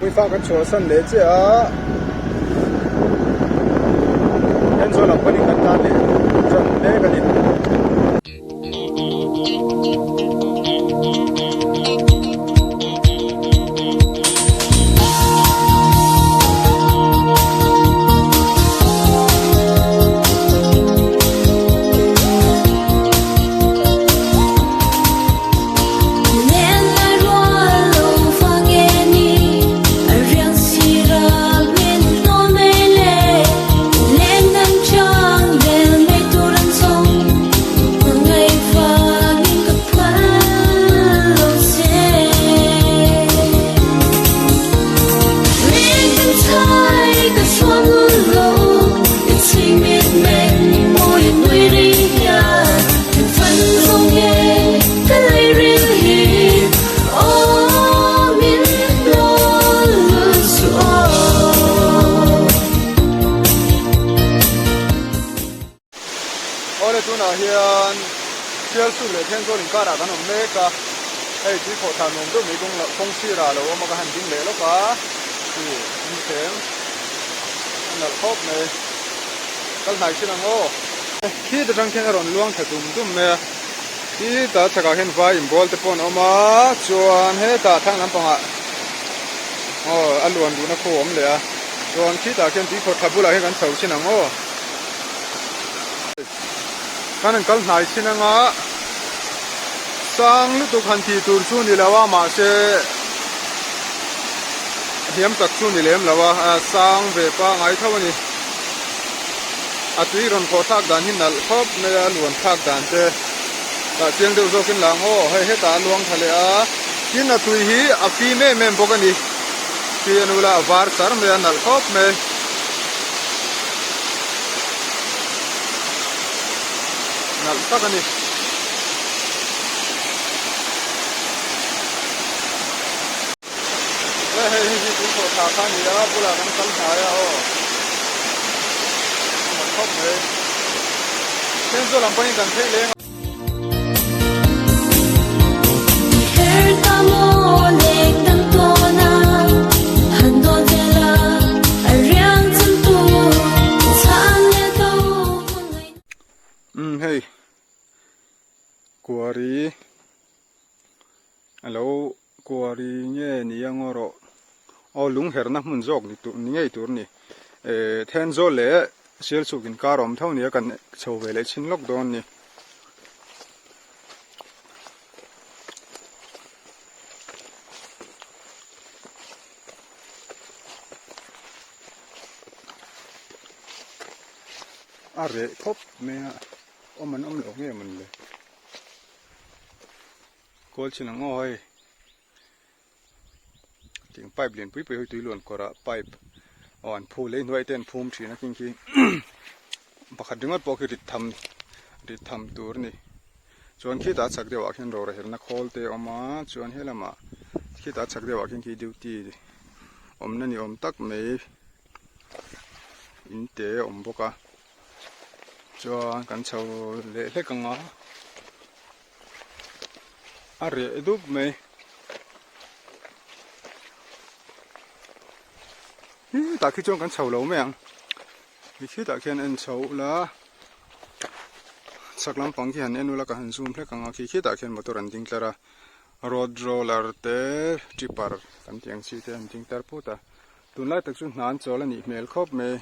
Puifa kan chhuahsan leh chiah a, Thenzawl lam panin kan tan leh tan mek a ni. Awle tunah hian Sialsuk leh Thenzawl inkarah kan awm mek a, hei tui khawh thla nuam deuh mai kawng loh kawng sirah a lo awm a ka han ding leh lawk a, khi an thleng a nalh khawp mai, kal hnai chin ang aw. Khi te tang khian a rawn luang thla dum dum mai a, khi ta chhakah khian vai inbual te pawh an awm a, chuan hetah thlang lampangah aw a luan duhna khu a awm leh a, chuan khitah khian tui khawh thla bulah hian kan chho chin ang aw. Kan an kal hnai chin anga sang lutuk han tih tur chu ni lo a mahse hniam tak chu ni lem lo a sang ve pangai tho a ni a tui rawn khawh thlak dan hi nalh khawp mai a luan thlak dan te tah chiang deuh zawkin lang aw hei hetah a luang tha leh a tin a tui hi a fim em em bawk a ni khi a nula a var sar mai a nalh khawp mai. Nalh tak a ni. Hei hei hi hi tui khawh thla kha a ni a, bulah kan kal hnai a aw. A nalh khawp mai. Thenzawl lam pawhin kan phei leng a. Umm hei kuari alo kuari nge ni ang aw rawh aw lung herna hmun zawk ni tur ni ngei tur a ni eh Thenzawl leh Sialchhuk inkar a awm tho nia kan chho ve leh chhin lawk dawn a ni. A reh khawp mai a awm an awm loh nge mawn le kawl chin ang aw hei tiang pipe lian pui pui ho tui luan kawr ah pipe aw an phul lei hnuai te an phum thin a khing khi pakhat ringawt pawh khi rit tham rit tham tur a ni chuan khitah chhak deuh ah khian rora herna khawl te a awm a chuan helamah khitah chhak deuh ah khian khi duty awmna ni awm tak mai. In te a awm bawk a chuan kan chho leh hlek ang a a reh dup mai hetah khi chuan kan chho lo mai ang khitah khian en chho ula chhak lampang khi han en ula ka han zoom hlek ang a khi khitah khian motor an ding tlar a road roller te tipper kan tih ang chi te an ding tlar phut a. Tunlai tak chu hna an chawl a nih hmel khawp mai.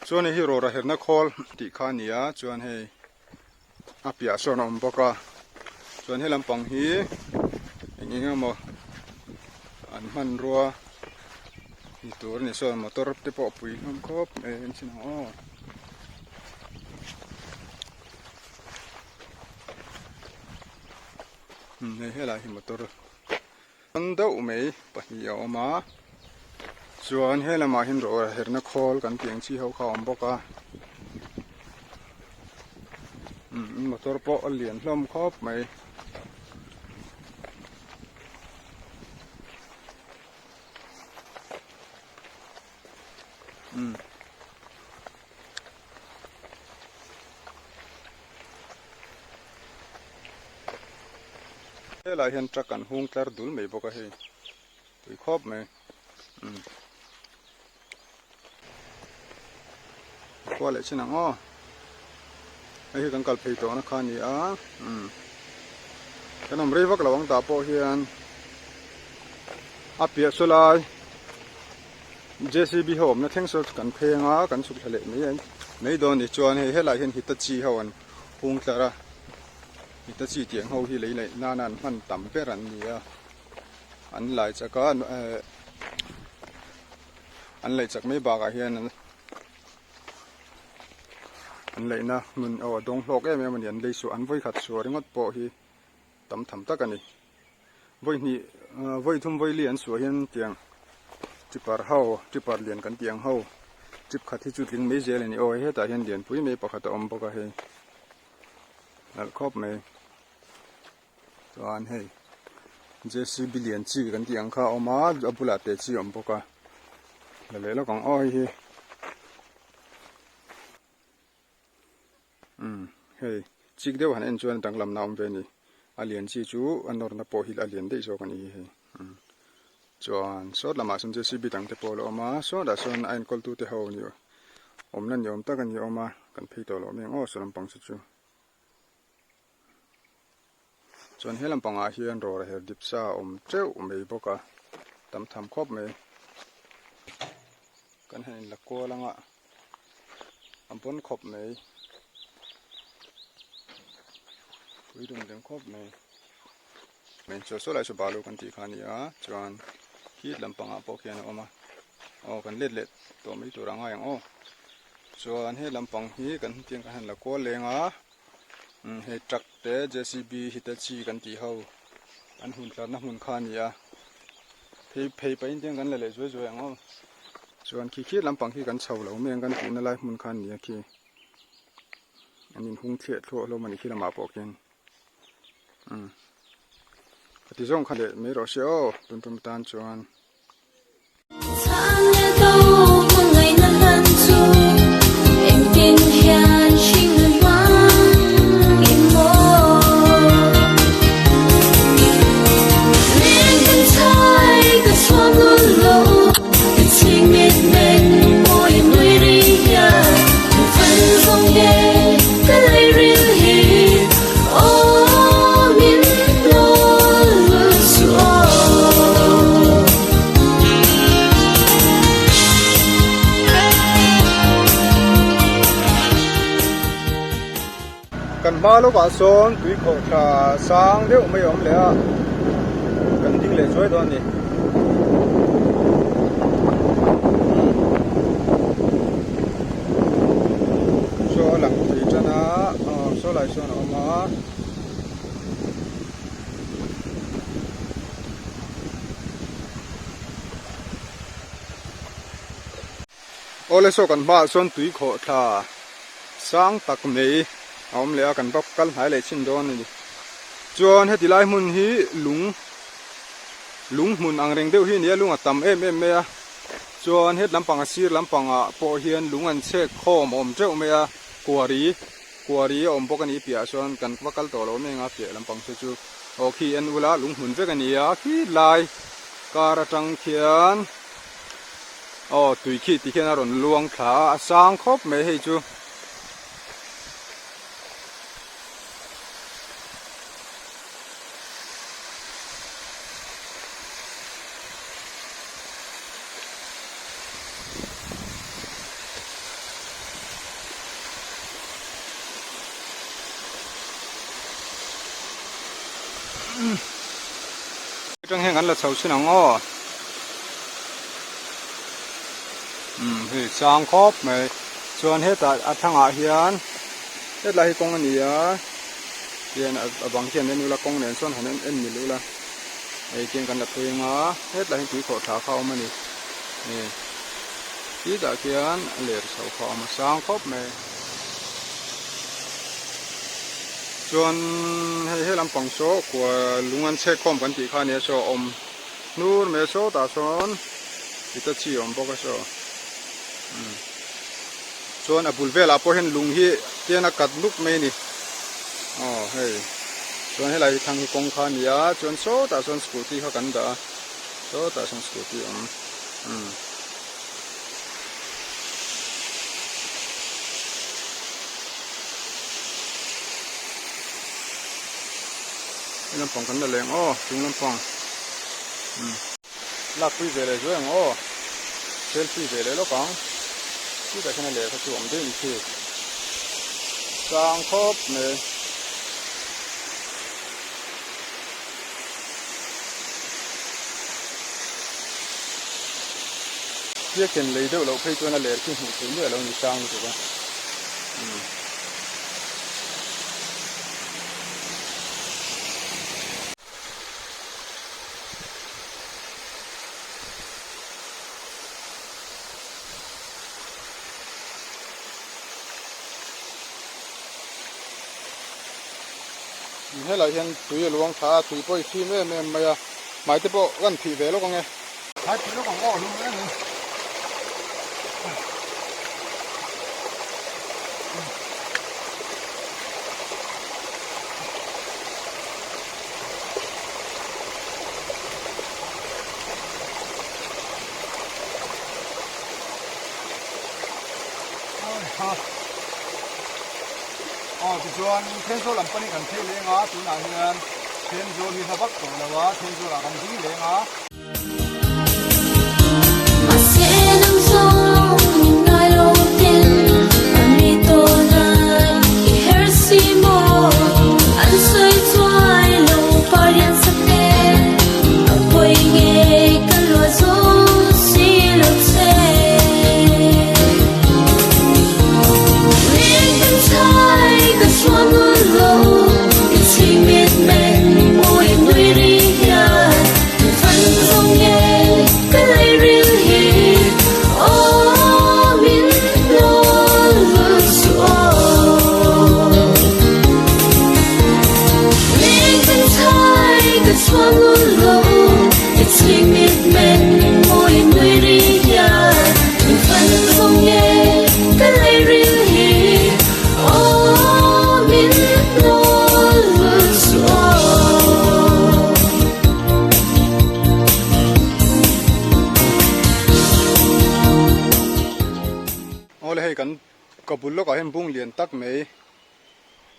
Chuan hei hi rawra herna khawl tih kha a ni a, chuan hei a piah sawn a awm bawk a, chuan he lampang hi eng eng emaw an hmanrua ni tur a ni sawn motor te pawh a pui hlawm khawp mai a en chhin ang aw. Hei helai hi motor an deuh mai pahnih a awm a chuan he lamah hian rawh herna khawl kan tih ang chi ho kha a awm bawk a motor pawh a lian hlawm khawp mai. Helai hian truck an hung tlar dul mai bawk a hei tui khawp mai umm khua leh chin ang aw hei hi kan kal phei tawhna kha a ni a umm kan awm rei vak lo ang tah pawh hian a piah saw lai J_C_B ho awmna thleng saw chu kan pheng a kan chhuk thla leh mai a mai dawn a ni chuan hei helai hian Hitachi ho an hung tlar a. Hitachi tiang ho hi lei laih nana an hman tam ber an ni a, an lai chak a eh an laih chak mai bakah hian an an laihna hmun aw a dawng hlawk em em a ni an lei suah an vawikhat suah ringawt pawh hi tam tham tak a ni vawi hnih vawi thum vawi li an suah hian tiang tipper ho tipper lian kan tih ang ho tip khat hi chu tling mai zel a ni aw hetah hian lianpui mai pakhat a awm bawk a hei. Nalh khawp mai chuan hei JCB lian chi kan tih ang kha a awm a a bulah te chi a awm bawk a la leh lawk ang aw hei hi umm hei chik deuh han en chuan danglamna a awm ve a ni a lian chi chu a nawrna pawh hi a lian daih zawk a ni hi hei umm chuan sawt lamah sawn JCB dang te pawh a la awm a sawtah sawn a enkawl tute ho ni Awmna ni awm tak a ni awm a, kan phei tawh loh mek aw saw lampang chu chu. Chuan he lampangah hian rawra her dip sa a awm teuh mai bawk a, tam tham khawp mai. Kan han inla kual anga a pawn khawp mai. Pui dum deuh khawp mai. Main chu saw lai chu balu kan tih kha a ni a chuan khi lampangah pawh khian a awm a aw kan let leh tawh mai tur a ngai ang aw chuan he lampang hi kan hetiang kan han la kual leng a umm hei truck te JCB Hitachi kan tih ho an hun tlarna hmun kha a ni a phei phei pahin tiang kan la leh zuai zuai ang aw chuan khi khi lampang khi kan chho lo mai ang kan tihna lai hmun kha a ni a khi an inhung thliah thluah hlawm a ni khi lamah pawh khian. Umm ka ti zawng kha leh mai rawh se aw tun tum tan chuan. Kan hma lawkah sawn tui khawh tha sang deuh mai a awm leh a kan ding leh chuai dawn a ni. Saw a lang thei tan a aw saw lai sawn a awm a. Awle saw kan hmaah sawn tui khawh thla sang tak mai a awm leh a kan va kal hnai leh chin dawn a ni. Chuan heti lai hmun hi lung lung hmun ang reng deuh hi a ni a lung a tam em em mai a chuan het lampang a sir lampangah pawh hian lung an chhek khawm a awm teuh mai a kuari kuari a awm bawk a ni piahah sawn kan va kal tawh lo mai ang a piah lampang te chu aw khi en ula lung hmun vek a ni a khi lai kar atang khian aw tui khi ti khian a rawn luang thla a a sang khawp mai hei chu. Atang hian kan la chho chin ang aw umm hei chang khawp mai chuan hetah a thangah hian hetlai hi kawng a ni a tian a bang khian en ula kawng nen sawn han en mil ula hei tiang kan la phei anga hetlai hian tui khawh tha kha a awm a ni hei titah khian a ler chho kha a awm a sang khawp mai chuan hei he lampang saw kua lung an chhek khawm kan tih kha a nia saw a awm hnur mai a sawtah sawn Hitachi a awm bawk a saw umm chuan a bul velah pawh hian lung hi tian a kat nuk mai a ni aw hei. Chuan helai hi thlang hi kawng kha a ni a, chuan sawtah sawn scooty kha kan dah a, sawtah sawn scooty a awm umm. He lampang kan la leng aw chung lampang umm. Lakpui ve leh zuai ang aw, selfie ve leh lawk ang, chutah khian a lehkha chu awm daih ni khi, sang khawp mai. Biakin lei deuh loh phei chuan a ler khi hmuh theih miah lo ni sang lutuk a. Umm. Helai hian tui a luang tha a, tui pawh i fim em em mai a, hmai te pawh kan phih ve lawk ang e. Hmai phih lawk ang aw hlum em em. Aw tichuan Thenzawl lam panin kan phei leng a, tunah hian Thenzawl hi hla vak tawh lo a, Thenzawl ah kan ding leng a. Awle hei kan ka bul lawkah hian bung lian tak mai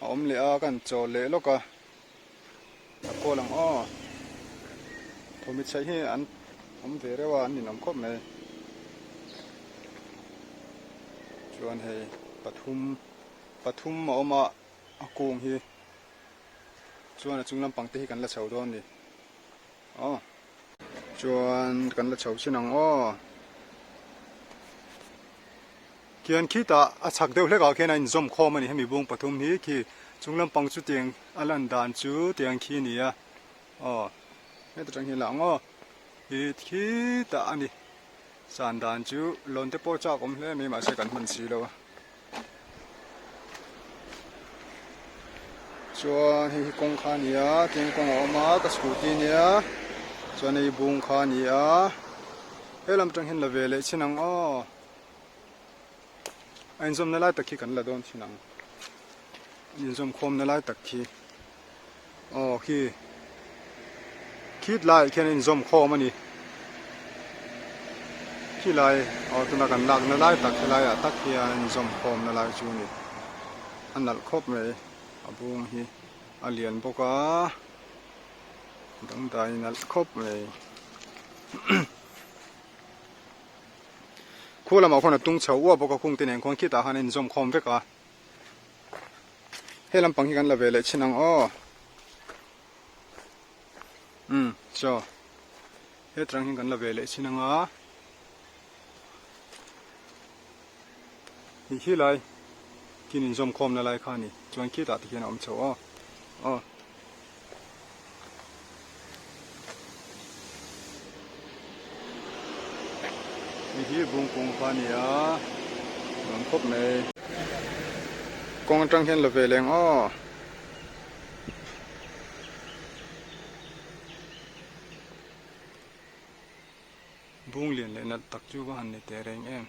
a awm leh a ka han chawl leh lawk a a kawl ang aw thawmhnaw chheih hi an awm ve reuh a an ninawm khawp mai chuan hei pathum pathum a awm a a kung hi chuan a chung lampang te hi kan la chho dawn a ni aw chuan kan la chho chin ang aw khian khitah a chhak deuh hlek ah khian a inzawm khawm a ni hemi bung pathum hi khi chung lampang chu tiang a lan dan chu tiang khi a ni a aw heta tang hian la ang aw hi khitah a ni san dan chu lawn te pawh chak awm hle mai mahse kan hman si lo a. Chuan hei hi kawng kha a ni a tin kawng a awm a ka scooty a nia chuan hei bung kha a ni a he lam atang hian la ve leh chin ang aw a inzawmna lai tak hi kan la dawn thin ang inzawm khawmna lai tak khi aw khi khit laiah khian a inzawm khawm a ni khilai aw tuna kan lakna lai tak helaiah tak hian a inzawm khawmna lai chu a ni a nalh khawp mai a bung hi a lian bawk a dangdai nalh khawp mai. Khu lamah khuan a tung chho uap bawk a kung te nen khuan khitah khan a inzawm khawm vek a. He lampang hi kan la ve leh chin ang aw. Umm chaw he trang hi kan la ve leh chin ang a. Hi khi lai kin inzawm khawm na lai kha a ni chuan khitah te hian a awm chho aw aw. Hei hi bungkung kha a ni a nuam khawp mai kawng atang hian la ve leng aw. Bung lian leh nalh tak chu va han ni teh reng em.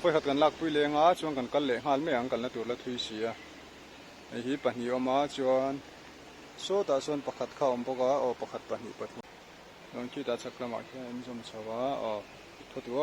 Vawikhat kan lakpui leng a chuan kan kal leh nghal mai ang kalna tur la thui si a. Hei hi pahnih a awm a chuan sawtah sawn pakhat kha a awm bawk a aw pakhat pahnih pathum chuan khitah chhak lamah khian an inzawm chho a aw thaw duh a.